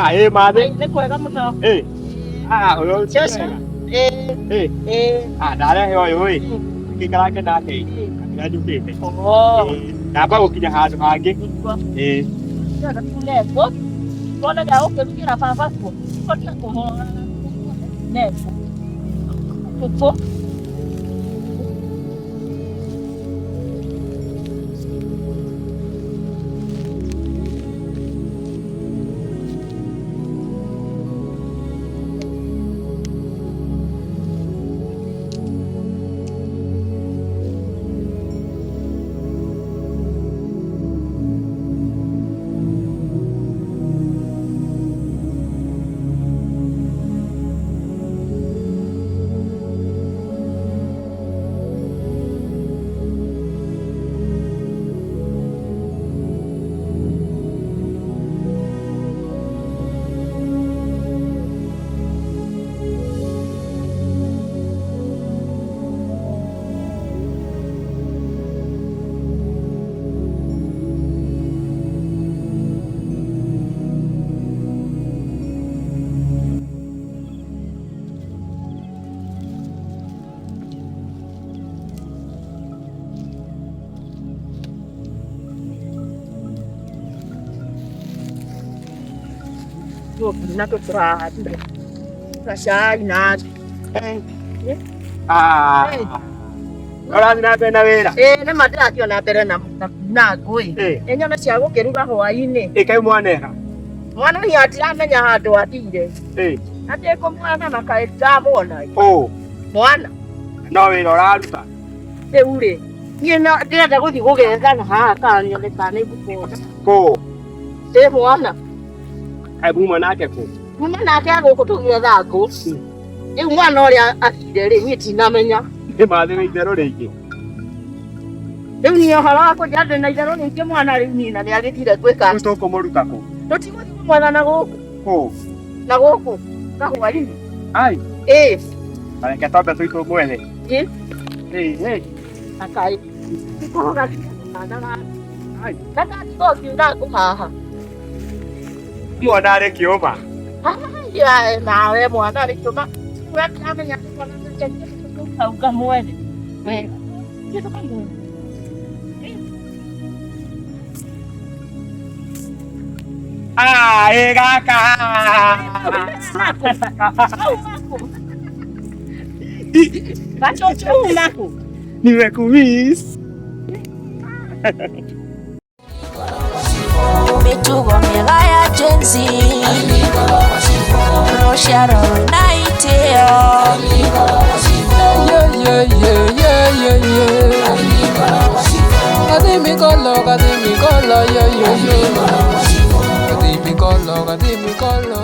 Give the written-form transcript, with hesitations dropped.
Ah, ĩ mathĩ. Nĩ kwega mũno. Ĩ. Ah, ũyũ Cũcũ. Ĩ. Ĩ. Ĩ. Ah, ndarehe ũyũ ĩ. Ngĩikarage nake ĩ. Kamũira njũkĩte. Oh. Ĩ, ndamba gũkinya handũ hangĩ. Nĩguo. Ĩ. Ndĩrenda tuune ngũ. Tuone gĩa gũkĩrugĩra baba kuo. Tũhote kũhũra ne ngũ. Tũkũ. Na tũtũrahandire. Gacai na Ah. Ũrathiĩ na mbere na wĩra? Ĩĩ nĩ ma ndĩrathiĩ na mbere na na ngũĩ. Ĩ. Ĩ nyone cia gũkĩruga hwaĩ-inĩ. Ĩ kaĩ mwana eha? Mwana niĩ ndiramenya handũ athire. Ĩ. Na ndĩkũmuona na kaĩ ndamwona. Ũ. Mwana. No wĩra ũraruta? Rĩu rĩ, niĩ no ndĩrenda gũthiĩ gũgetha na haha kana nyone kana nĩ ngũkũona. Kũ? Ĩ mwana. Kaĩ muma nake kũ? Kuma nake gũkũ tũgĩetha ngũ. Rĩu mwana ũrĩa athire rĩ, niĩ ndinamenya. Nĩ mathĩ wĩ itherũ rĩngĩ. Rĩu niĩ ũhoro wa kũnjĩra ndĩ na itherũ rĩngĩ mwana rĩu niĩ na nĩ agĩthire gwĩka. Rĩu tũkũmũruta kũ? Tũtigũthiĩ kũmwetha na gũkũ. Kũ? Na gũkũ. Kahũa-inĩ. Ai. Ĩ. Reke twambe tũi tũmwethe. Ĩ. Ĩ, ĩ. Akaĩ. Tũkũhũra kana gaka. Ai. Na ndatiga ũkiuna ngũ haha. Mwana arĩ kĩũma. Ya, nawe mwana arĩ kĩũma. We ndĩramenya hau ngamwethe. Wega. Thiĩ tũkamwethe. Ah, ĩ gaka. Gacucu naku. Nimekumiss. Mĩtugo mĩega ya Gen Z, rũciaro rwĩna itĩo. Yeah, yeah, yeah, yeah, yeah, yeah. Kadimikolo, kadimikolo, yo, yo, yo. Kadimikolo, kadimikolo.